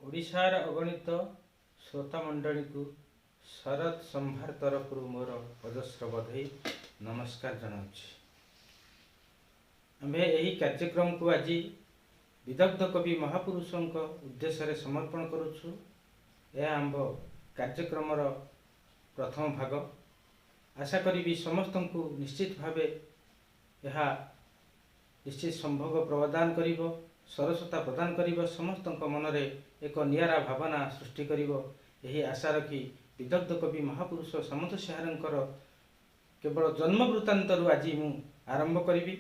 ଓଡ଼ିଶାର ଅଗଣିତ ଶ୍ରୋତାମଣ୍ଡଳୀକୁ ଶରତ ସମ୍ଭାର ତରଫରୁ ମୋର ଅଜସ୍ର ବଧେଇ, ନମସ୍କାର ଜଣାଉଛି। ଆମ୍ଭେ ଏହି କାର୍ଯ୍ୟକ୍ରମକୁ ଆଜି ବିଦଗ୍ଧ କବି ମହାପୁରୁଷଙ୍କ ଉଦ୍ଦେଶ୍ୟରେ ସମର୍ପଣ କରୁଛୁ। ଏହା ଆମ୍ଭ କାର୍ଯ୍ୟକ୍ରମର ପ୍ରଥମ ଭାଗ। ଆଶା କରିବି ସମସ୍ତଙ୍କୁ ନିଶ୍ଚିତ ଭାବେ ଏହା ନିଶ୍ଚିତ ସମ୍ଭୋଗ ପ୍ରଦାନ କରିବ, ସରସତା ପ୍ରଦାନ କରିବ, ସମସ୍ତଙ୍କ ମନରେ ଏକ ନିଆରା ଭାବନା ସୃଷ୍ଟି କରିବ। ଏହି ଆଶା ରଖି ବିଦଗ୍ଧ କବି ମହାପୁରୁଷ ସାମନ୍ତ ସିଂହାରଙ୍କର କେବଳ ଜନ୍ମ ବୃତ୍ତାନ୍ତରୁ ଆଜି ମୁଁ ଆରମ୍ଭ କରିବି।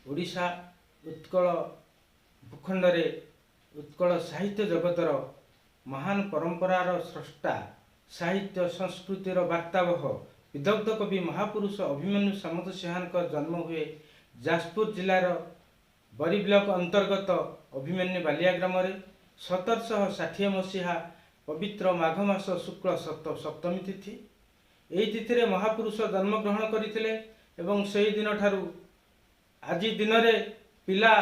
ଓଡ଼ିଶା ଉତ୍କଳ ଭୂଖଣ୍ଡରେ ଉତ୍କଳ ସାହିତ୍ୟ ଜଗତର ମହାନ ପରମ୍ପରାର ସ୍ରଷ୍ଟା, ସାହିତ୍ୟ ସଂସ୍କୃତିର ବାର୍ତ୍ତାବହ ବିଦଗ୍ଧ କବି ମହାପୁରୁଷ ଅଭିମନ୍ୟୁ ସାମନ୍ତ ସିଂହାରଙ୍କ ଜନ୍ମ ହୁଏ ଯାଜପୁର ଜିଲ୍ଲାର ବରୀ ବ୍ଲକ ଅନ୍ତର୍ଗତ ଅଭିମନ୍ୟୁ ବାଲିଆ ଗ୍ରାମରେ 1760 ମସିହା ପବିତ୍ର ମାଘ ମାସ ଶୁକ୍ଳ ସପ୍ତମୀ ତିଥି। ଏହି ତିଥିରେ ମହାପୁରୁଷ ଜନ୍ମଗ୍ରହଣ କରିଥିଲେ ଏବଂ ସେହି ଦିନଠାରୁ ଆଜି ଦିନରେ ପିଲା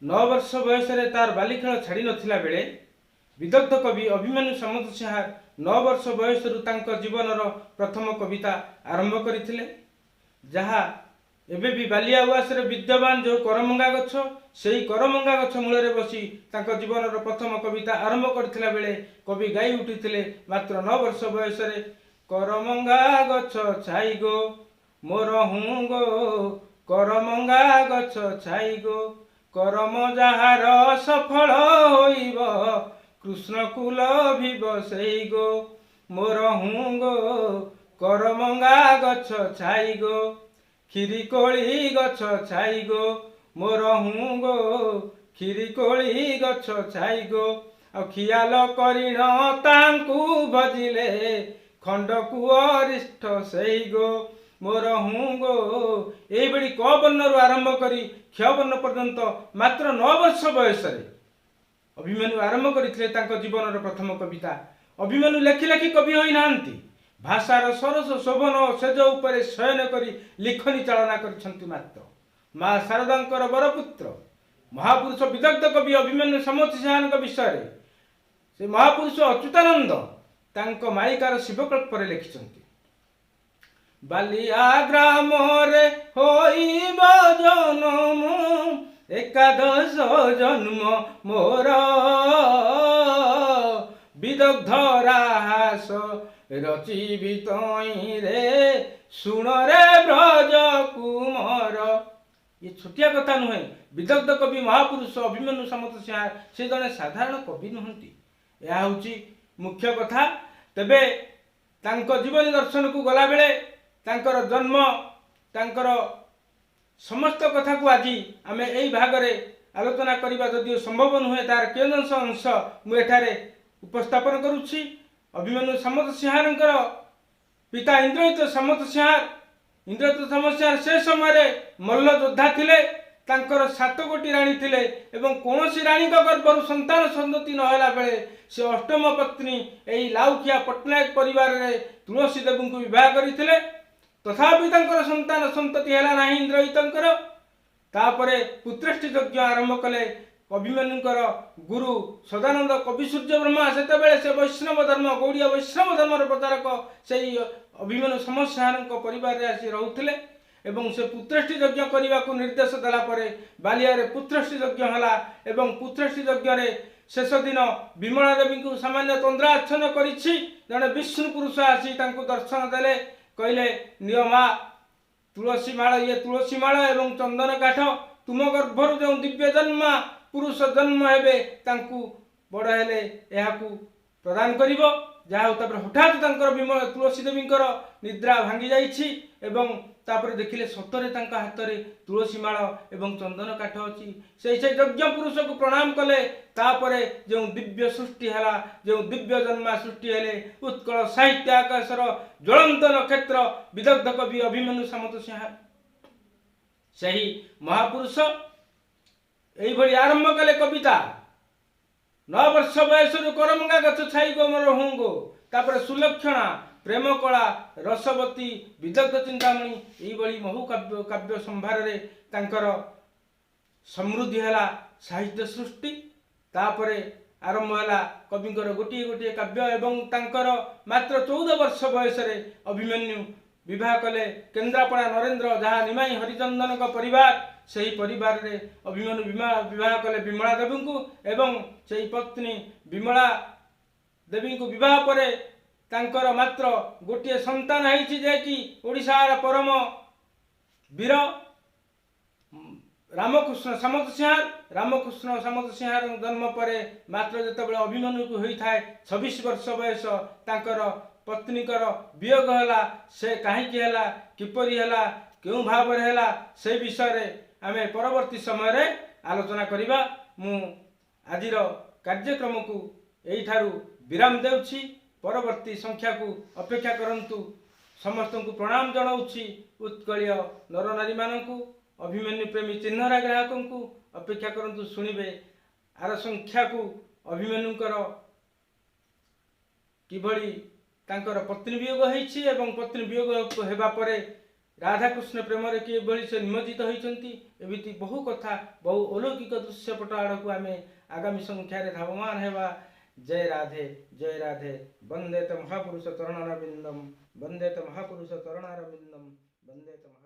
9 ବର୍ଷ ବୟସରେ ତାର ବାଲିଖେଳ ଛାଡ଼ି ନଥିଲା ବେଳେ ବିଦଗ୍ଧ କବି ଅଭିମନ୍ୟୁ ସାମନ୍ତ ସିଂହାର 9 ବର୍ଷ ବୟସରୁ ତାଙ୍କ ଜୀବନର ପ୍ରଥମ କବିତା ଆରମ୍ଭ କରିଥିଲେ, ଯାହା ଏବେ ବି ବାଲିଆ ଉଆସରେ ବିଦ୍ୟମାନ। ଯେଉଁ କରମଙ୍ଗା ଗଛ, ସେଇ କରମଙ୍ଗା ଗଛ ମୂଳରେ ବସି ତାଙ୍କ ଜୀବନର ପ୍ରଥମ କବିତା ଆରମ୍ଭ କରିଥିଲା ବେଳେ କବି ଗାଇ ଉଠିଥିଲେ ମାତ୍ର 9 ବର୍ଷ ବୟସରେ, କରମଙ୍ଗା ଗଛ ଛାଇ ଗୋ ମୋର ହୁଁ ଗୋ, କରମଙ୍ଗା ଗଛ ଛାଇ ଗୋ, କରମ ଯାହାର ସଫଳ ହୋଇବ କୃଷ୍ଣ କୁଲ ଭିବ ସେଇ ଗୋ ମୋର ହୁଁ ଗୋ, କରମଙ୍ଗା ଗଛ ଛାଇ ଗୋ, କ୍ଷୀରି କୋଳି ଗଛ ଛାଇ ଗୋ ମୋର ହୁଁ ଗୋ, କ୍ଷୀରି କୋଳି ଗଛ ଛାଇ ଗୋ, ଆଉ ଖିଆଲ କରିଣ ତାଙ୍କୁ ଭଜିଲେ ଖଣ୍ଡକୁ ଅରିଷ୍ଠ ସେଇ ଗୋ ମୋର ହୁଁ ଗୋ। ଏଇଭଳି କ ବର୍ଣ୍ଣରୁ ଆରମ୍ଭ କରି କ୍ଷ ବର୍ଣ୍ଣ ପର୍ଯ୍ୟନ୍ତ ମାତ୍ର 9 ବର୍ଷ ବୟସରେ ଅଭିମନ୍ୟୁ ଆରମ୍ଭ କରିଥିଲେ ତାଙ୍କ ଜୀବନର ପ୍ରଥମ କବିତା। ଅଭିମନ୍ୟୁ ଲେଖି ଲେଖି କବି ହୋଇନାହାନ୍ତି, ଭାଷାର ସରସ ଶୋଭନ ସେଜ ଉପରେ ଶୟନ କରି ଲିଖନୀ ଚାଳନା କରିଛନ୍ତି ମାତ୍ର। ମା ଶାରଦାଙ୍କର ବରପୁତ୍ର ମହାପୁରୁଷ ବିଦଗ୍ଧ କବି ଅଭିମନ୍ୟୁ ସାମନ୍ତ ସିଂହାରଙ୍କ ବିଷୟରେ ସେ ମହାପୁରୁଷ ଅଚ୍ୟୁତାନନ୍ଦ ତାଙ୍କ ମାଳିକାର ଶିବକଳ୍ପରେ ଲେଖିଛନ୍ତି, ବାଲିଆ ଗ୍ରାମରେ ହୋଇବ ଜନମ ଏକାଦଶ ଜନ୍ମ ମୋର, ବିଦଗ୍ଧ ରାହାସ ରଚିବି ତଇଁରେ ଶୁଣରେ ବ୍ରଜ କୁମର। ଇଏ ଛୋଟିଆ କଥା ନୁହେଁ। ବିଦଗ୍ଧ କବି ମହାପୁରୁଷ ଅଭିମନ୍ୟୁ ସାମନ୍ତ ସିଂହାର ସେ ଜଣେ ସାଧାରଣ କବି ନୁହନ୍ତି, ଏହା ହେଉଛି ମୁଖ୍ୟ କଥା। ତେବେ ତାଙ୍କ ଜୀବନୀ ଦର୍ଶନକୁ ଗଲାବେଳେ ତାଙ୍କର ଜନ୍ମ, ତାଙ୍କର ସମସ୍ତ କଥାକୁ ଆଜି ଆମେ ଏଇ ଭାଗରେ ଆଲୋଚନା କରିବା ଯଦିଓ ସମ୍ଭବ ନୁହେଁ, ତାର କେଉଁ ଅଂଶ ମୁଁ ଏଠାରେ ଉପସ୍ଥାପନ କରୁଛି। ଅଭିମନ୍ୟୁ ସାମନ୍ତ ସିଂହାରଙ୍କର ପିତା ଇନ୍ଦ୍ରଜିତ ସାମନ୍ତ ସିଂହାର। ଇନ୍ଦ୍ରଜିତ ସାମନ୍ତ ସିଂହାର ସେ ସମୟରେ ମଲ୍ଲ ଯୋଦ୍ଧା ଥିଲେ। ତାଙ୍କର 7 ଗୋଟି ରାଣୀ ଥିଲେ ଏବଂ କୌଣସି ରାଣୀଙ୍କ ଗର୍ଭରୁ ସନ୍ତାନ ସନ୍ତତି ନହେଲା ବେଳେ ସେ ଅଷ୍ଟମ ପତ୍ନୀ ଏଇ ଲାଉଖିଆ ପଟ୍ଟନାୟକ ପରିବାରରେ ତୁଳସୀ ଦେବୀଙ୍କୁ ବିବାହ କରିଥିଲେ। ତଥାପି ତାଙ୍କର ସନ୍ତାନ ସନ୍ତତି ହେଲା ନାହିଁ ଇନ୍ଦ୍ରଜିତଙ୍କର। ତାପରେ ପୁତ୍ରେଷ୍ଟି ଯଜ୍ଞ ଆରମ୍ଭ କଲେ ଅଭିମନ୍ୟୁଙ୍କର ଗୁରୁ ସଦାନନ୍ଦ କବି ସୂର୍ଯ୍ୟ ବ୍ରହ୍ମା। ସେତେବେଳେ ସେ ବୈଷ୍ଣବ ଧର୍ମ, ଗୌଡ଼ୀୟ ବୈଷ୍ଣବ ଧର୍ମର ପ୍ରଚାରକ ସେଇ ଅଭିମନ୍ୟୁ ସାମନ୍ତ ସିଂହାରଙ୍କ ପରିବାରରେ ଆସି ରହୁଥିଲେ ଏବଂ ସେ ପୁତ୍ରେଷ୍ଟି ଯଜ୍ଞ କରିବାକୁ ନିର୍ଦ୍ଦେଶ ଦେଲା ପରେ ବାଲିଆରେ ପୁତ୍ରେଷ୍ଟି ଯଜ୍ଞ ହେଲା ଏବଂ ପୁତ୍ରେଷ୍ଟି ଯଜ୍ଞରେ ଶେଷ ଦିନ ବିମଳା ଦେବୀଙ୍କୁ ସାମାନ୍ୟ ତନ୍ଦ୍ରାଚ୍ଛନ୍ନ କରିଛି ଜଣେ ବିଷ୍ଣୁ ପୁରୁଷ ଆସି ତାଙ୍କୁ ଦର୍ଶନ ଦେଲେ। କହିଲେ, ନିଅ ମା ତୁଳସୀ ମାଳ, ଇଏ ତୁଳସୀ ମାଳ ଏବଂ ଚନ୍ଦନ କାଠ, ତୁମ ଗର୍ଭରୁ ଯେଉଁ ଦିବ୍ୟ ଜନ୍ମା ପୁରୁଷ ଜନ୍ମ ହେବେ ତାଙ୍କୁ ବଡ଼ ହେଲେ ଏହାକୁ ପ୍ରଦାନ କରିବ। ଯାହା ହଉ, ତାପରେ ହଠାତ୍ ତାଙ୍କର ବିମଳ ତୁଳସୀ ଦେବୀଙ୍କର ନିଦ୍ରା ଭାଙ୍ଗି ଯାଇଛି ଏବଂ ତାପରେ ଦେଖିଲେ ସତରେ ତାଙ୍କ ହାତରେ ତୁଳସୀ ମାଳ ଏବଂ ଚନ୍ଦନ କାଠ ଅଛି। ସେଇ ସେ ଯଜ୍ଞ ପୁରୁଷକୁ ପ୍ରଣାମ କଲେ। ତାପରେ ଯେଉଁ ଦିବ୍ୟ ସୃଷ୍ଟି ହେଲା, ଯେଉଁ ଦିବ୍ୟ ଜନ୍ମା ସୃଷ୍ଟି ହେଲେ ଉତ୍କଳ ସାହିତ୍ୟ ଆକାଶର ଜ୍ୱଳନ୍ତ ନକ୍ଷତ୍ର ବିଦଗ୍ଧ କବି ଅଭିମନ୍ୟୁ ସାମନ୍ତ ସିଂହାର, ସେହି ମହାପୁରୁଷ ଏଇଭଳି ଆରମ୍ଭ କଲେ କବିତା 9 ବର୍ଷ ବୟସରୁ, କରମଙ୍ଗା ଗଛ ଛାଇ ଗୋ ମୋର ହୁଁ ଗୋ। ତାପରେ ସୁଲକ୍ଷଣା, ପ୍ରେମକଳା, ରସବତୀ, ବିଦଗ୍ଧ ଚିନ୍ତାମଣି, ଏଇଭଳି ବହୁ କାବ୍ୟ ସମ୍ଭାରରେ ତାଙ୍କର ସମୃଦ୍ଧି ହେଲା ସାହିତ୍ୟ ସୃଷ୍ଟି। ତାପରେ ଆରମ୍ଭ ହେଲା କବିଙ୍କର ଗୋଟିଏ ଗୋଟିଏ କାବ୍ୟ। ଏବଂ ତାଙ୍କର ମାତ୍ର 14 ବର୍ଷ ବୟସରେ ଅଭିମନ୍ୟୁ ବିବାହ କଲେ କେନ୍ଦ୍ରାପଡ଼ା ନରେନ୍ଦ୍ର, ଯାହା ନିମାଇ ହରିଚନ୍ଦନଙ୍କ ପରିବାର। ସେହି ପରିବାରରେ ଅଭିମନ୍ୟୁ ବିବାହ କଲେ ବିମଳା ଦେବୀଙ୍କୁ ଏବଂ ସେହି ପତ୍ନୀ ବିମଳା ଦେବୀଙ୍କୁ ବିବାହ ପରେ ତାଙ୍କର ମାତ୍ର ଗୋଟିଏ ସନ୍ତାନ ହେଇଛି, ଯେ କି ଓଡ଼ିଶାର ପରମ ବୀର ରାମକୃଷ୍ଣ ସାମନ୍ତ ସିଂହାର। ରାମକୃଷ୍ଣ ସାମନ୍ତ ସିଂହାର ଜନ୍ମ ପରେ ମାତ୍ର ଯେତେବେଳେ ଅଭିମନ୍ୟୁକୁ ହୋଇଥାଏ 26 ବର୍ଷ ବୟସ, ତାଙ୍କର ପତ୍ନୀଙ୍କର ବିୟୋଗ ହେଲା। ସେ କାହିଁକି ହେଲା, କିପରି ହେଲା, କେଉଁ ଭାବରେ ହେଲା, ସେ ବିଷୟରେ ଆମେ ପରବର୍ତ୍ତୀ ସମୟରେ ଆଲୋଚନା କରିବା। ମୁଁ ଆଜିର କାର୍ଯ୍ୟକ୍ରମକୁ ଏଇଠାରୁ ବିରାମ ଦେଉଛି। ପରବର୍ତ୍ତୀ ସଂଖ୍ୟାକୁ ଅପେକ୍ଷା କରନ୍ତୁ। ସମସ୍ତଙ୍କୁ ପ୍ରଣାମ ଜଣାଉଛି, ଉତ୍କଳୀୟ ନରନାରୀମାନଙ୍କୁ, ଅଭିମନ୍ୟୁ ପ୍ରେମୀ ଚିହ୍ନରା ଗ୍ରାହକଙ୍କୁ। ଅପେକ୍ଷା କରନ୍ତୁ, ଶୁଣିବେ ଆର ସଂଖ୍ୟାକୁ, ଅଭିମନ୍ୟୁଙ୍କର କିଭଳି ତାଙ୍କର ପତ୍ନୀ ବିୟୋଗ ହେଇଛି ଏବଂ ପତ୍ନୀ ବିୟୋଗ ହେବା ପରେ ରାଧାକୃଷ୍ଣ ପ୍ରେମରେ କିଭଳି ସେ ନିମଜ୍ଜିତ ହୋଇଛନ୍ତି। ଏମିତି ବହୁ କଥା, ବହୁ ଅଲୌକିକ ଦୃଶ୍ୟପଟ ଆଡ଼କୁ ଆମେ ଆଗାମୀ ସଂଖ୍ୟାରେ ଧାବମାନ ହେବା। ଜୟ ରାଧେ, ଜୟ ରାଧେ। ବନ୍ଦେ ତ ମହାପୁରୁଷ ଚରଣାରବିନ୍ଦମ, ବନ୍ଦେ ତ ମହାପୁରୁଷ ଚରଣାରବିନ୍ଦମ, ବନ୍ଦେ ତ ମହା